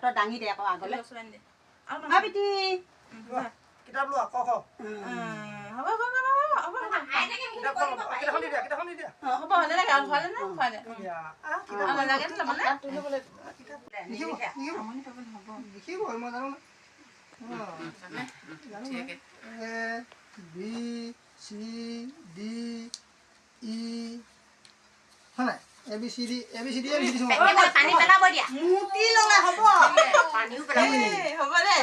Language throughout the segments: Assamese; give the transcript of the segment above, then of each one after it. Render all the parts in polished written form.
তই দাঙি দে আকৌ আগলৈ। বেটি কিতাপ লোৱা ক খ। হ'ব হ'ব হ'ব হ'ব A B C D E হয় নাই? A B C D A B C D A B C D. পানী পেলাব দিয়া মুতি ললে হ'ব। পানীও পেলাব হ'ব দে।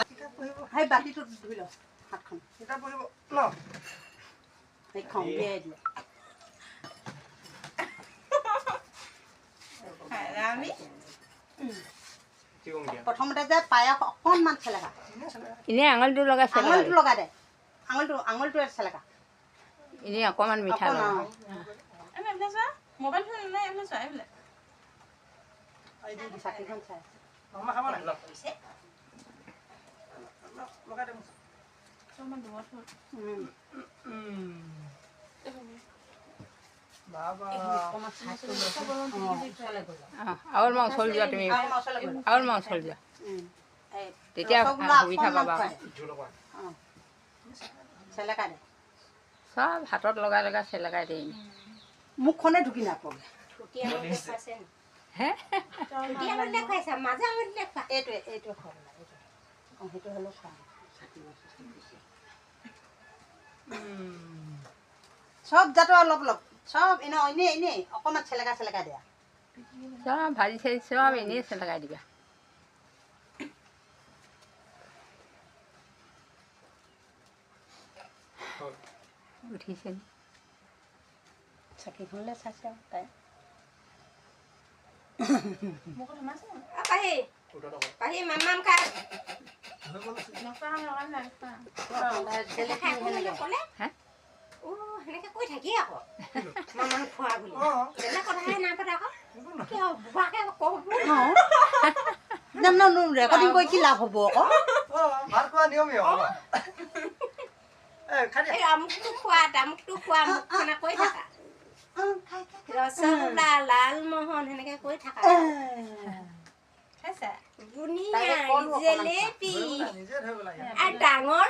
কিতাপ পঢ়িব। সেই বাতিটোত ধুই ল হাতখন। কিতাপ পঢ়িব ন? সেইখন উলিয়াই দিলে। প্ৰথমতে যে পায়স অকণমান চেলেকা, এনেই আঙুলিটো লগাই আঙুলিটো লগাই দে, আঙুলিটো আঙুলিটোৱে চেলেকা, এনেই অকণমান মিঠা অকণ। মোবাইল ফোন নাই, এইফালে চোৱা, এইফালে চাকিখন চাই। আৰু অলপমান ওচৰলৈ যোৱা তুমি, আৰু অলপমান ওচৰলৈ যোৱা, তেতিয়া সুবিধা পাবা। চব হাতত লগাই লগাই চেলেকাই দিম। মুখখনে ঢুকি নাপাব। এইটোৱে এইটোৱে খুৱাব লাগে। অঁ, সেইটো হ'লেও খোৱা। চব জাতৰ অলপ অলপ, চব এনে এনেই এনেই অকণমান চেলেকা চেলেকা দিয়া। চব ভাজি চাজি চব এনেই চেলেকাই দিবা। উঠিছে চাকিখনলৈ চাইছে আৰু তাই। পাহি পাহি মামাম খা। সেনেকে কৈ থাকি আকৌ মামাম খোৱা বুলি বেলেগ কথাহে নাপাতে আকৌ। কিয় বুঢ়াকে কওঁ ৰেকৰ্ডিং কৰি কি লাভ হ'ব আকৌ? আমুকটো খোৱা তামুকটো খোৱা মুখখনে কৈ থাকা, ৰসগোল্লা লালমোহন সেনেকে কৈ থাকা। জেলেপি আৰু ডাঙৰ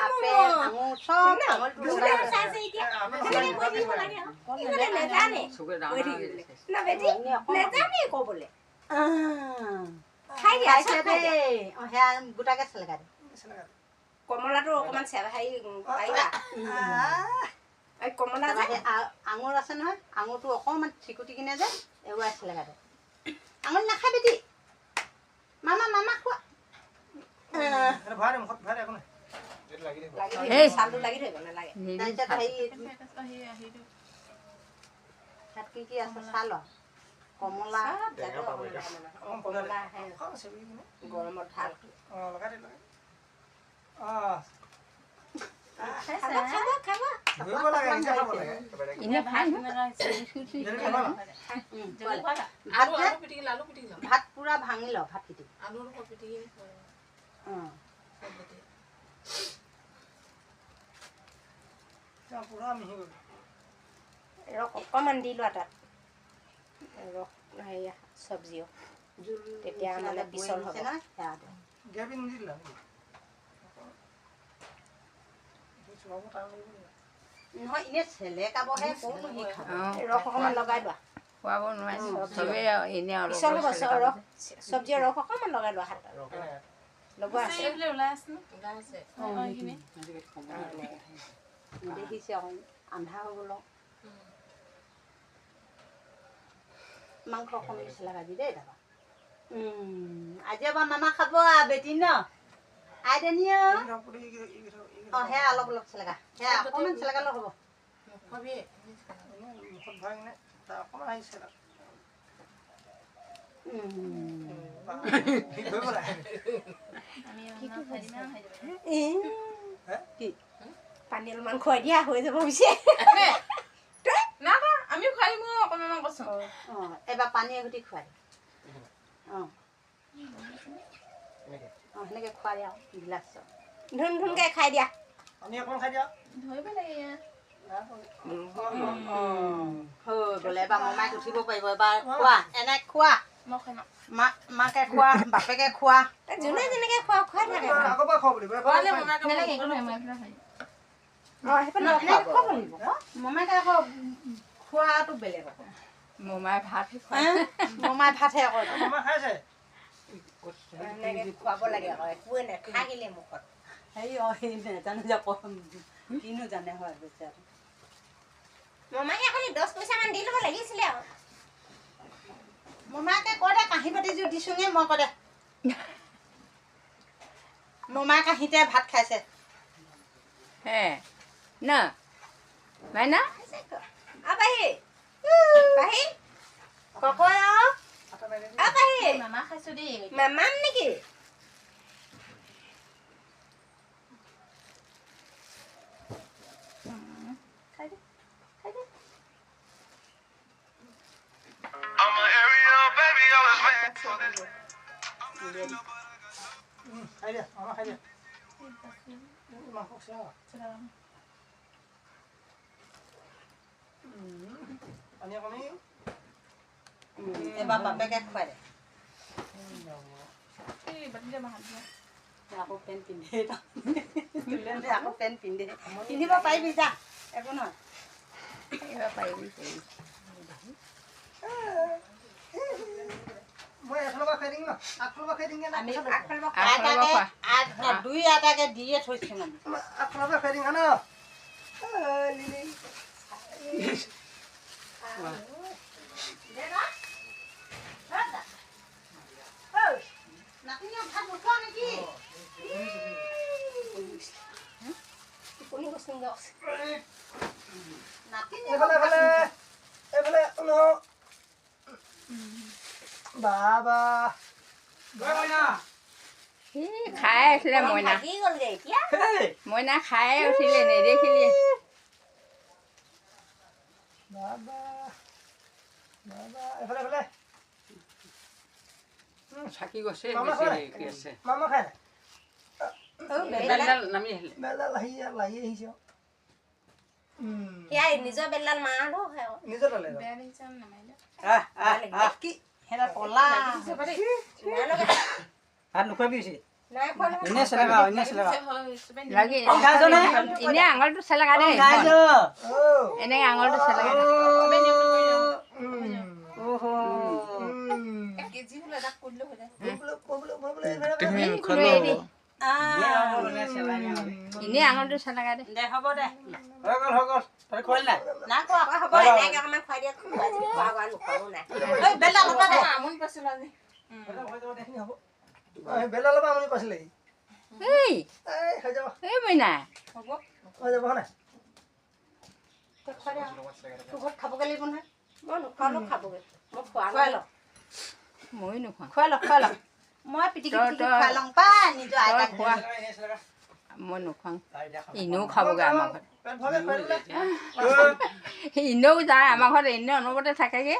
নাজানে নাজানে কবলৈ। খাই দিয়া সেয়া গোটাকে চেলেকা দে। কমলাটো অকণমান হেৰি পাৰিবা। কমলা আঙুৰ আছে নহয়, আঙুৰটো অকণমান চিকুটি কিনে যে এৰুৱাই চেলেকা দে। আঙুৰ নাখায় বেটি, মামা মামা খোৱা। তাৰপিছত হেৰি তাত কি কি আছে চাই ল। কমলা গৰমত ভাল। ভাত পুৰা ভাঙি ল, ভাত পিটি। ৰস অকণমান দি লোৱা তাত, ৰস হেৰি চব্জিও তেতিয়া মানে পিছল হ'ব। নহয় এনেই চেলেকাবহে, কোননো সি খাব। ৰস অকণমান লগাই লোৱা। খুৱাব নোৱাৰে চবেই, এনেই অলপ পিছল হ'ব। ৰস চব্জিৰ ৰস অকণমান লগাই লোৱা হাতত লগোৱা আছে। দেখিছে অকণ আন্ধা হৈ গ'ল। মাংস অকণ চেলেকা দি দেই তাৰপা। আজি এবাৰ মামা খাব বেটি ন আইদেনি। অঁ, সেয়া অলপ অলপ চেলেকা, সেয়া অকণমান চেলেকা লগ হ'ব। পানী অলপমান খুৱাই দিয়া হৈ যাব পিছে। আমি খুৱাই দিম অকণমান কৈছোঁ। অঁ, এবাৰ পানী এঘুটি খুৱাই দিম। অঁ অঁ, সেনেকৈ খুৱাই দিয়া গিলাচ ধুন ধুনকৈ খাই দিয়া। হৈ গ'লে এবাৰ মমাইক উঠিব পাৰিব। এবাৰ খোৱা, এনে খোৱা। মাকে খোৱা বাপেকে খোৱা যোনে যেনেকে খোৱা খুৱাই থাকে আকৌ বা খাব লাগিব নালাগে একো নহয় মই এইফালে খাই অ সেইফালে খুৱাব লাগিব মমাকে আকৌ খোৱাটো বেলেগ আকৌ মমাই ভাত মমাই ভাতহে আকৌ মমাই খাইছে এনেকে খুৱাব লাগে আকৌ একোৱে নাথাকিলে মুখত হেৰি অ সেই নাজানো যে কিনো জানে হয় বেচাৰা মমাকে খালি 10 পইচামান দি ল'ব লাগিছিলে আৰু মমাকে ক দে কাঁহী পাতিযোৰ দিছোঙে মই ক দে মমাই কাঁহীতে ভাত খাইছে হে ন মাইনা পাহি পাহি ককয় আৰু পাহি মামা খাইছো দেই মামাম নেকি খাই দে খাই দে খাই দে মামা খাই দে মাংস এবাৰ বাপেকে খুৱাই দে আকৌ পেণ্ট পিন্ধে আকৌ পেণ্ট পিন্ধে পিন্ধিব পাৰিবি যা একো নহয় এইবাৰ পাৰিবি দুই আটাকে দিয়ে থৈছো মানে বাবা খাই আছিলে মইনা মইনা খাই উঠিলে নেদেখিলি বাবা বাবা এফালে এফালে থাকি গৈছে আছে মামা খাই বেলডাল নামি আহিলে বেলডাল আহি লাগি আহিছে সেয়াই নিজৰ বেলডাল মা নিজৰ ডালে কি সেয়া কলা ভাত নোখোৱাবি এনে চেলেকা এনে চেলেকা লাগি এনে আঙুলটো চেলেকা দেই এনেকে আঙুলটো চেলেকা এনে আঙুলটো চেলেকা দে দে হ'ব দে হৈ গ'ল হৈ গ'ল তই খোৱালি নাই নাই খোৱা হ'ব এনেকে অকণমান খুৱাই দিয়া খোৱা খোৱা নোখোৱাও নাই বেলা দে আমনি পাইছিলোঁ আজি বেলা অলপ আমনি পাইছিলে এই হৈ যাব এই মইনা হ'ব হৈ যাব নাই তোৰ ঘৰত খাবগৈ লাগিব নহয় মই নোখোৱালো খাবগৈ মই খোৱা খুৱাই ল ময়ো নোখোৱা খুৱাই ল খুৱাই ল মই পিটিকি পিটিকি খুৱাই লওঁ পাই নিজৰ আইতাক খোৱা মই নোখোৱাওঁ এনেও খাবগৈ আমাৰ ঘৰত এনেও যায় আমাৰ ঘৰত এনেও অনবৰতে থাকেগৈ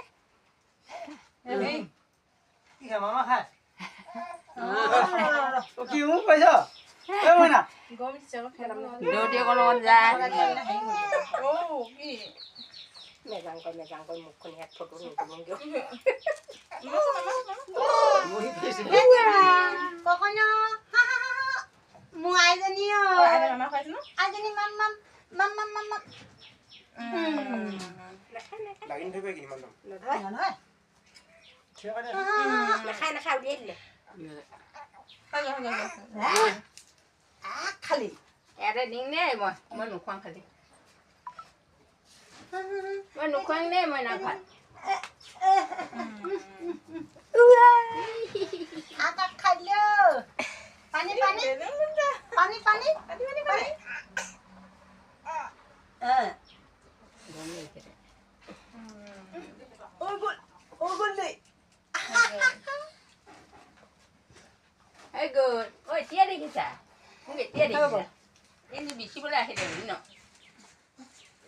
মামা খাই কি মোক কৈছ দেউতাকৰ লগত যায় মেজাংকৈ মেজাংকৈ মুখখন ইয়াত ফটো নিদিওঁ মোৰ আইজনী আইজনী মাম মাম মাম মাম মাম মাম নাখায় নাখায় উলিয়াই দিলে খালি ইয়াতে দিম দেই মই মই নোখোৱাওঁ খালি মই নোখোৱাং দেই মই নাখোৱা খাই পানী পানী পানী পানী পানী পানী এই গ'ল অ এতিয়া দেখিছা মোক এতিয়া দেখিছা এনে বিচিবলৈ আহিলে ন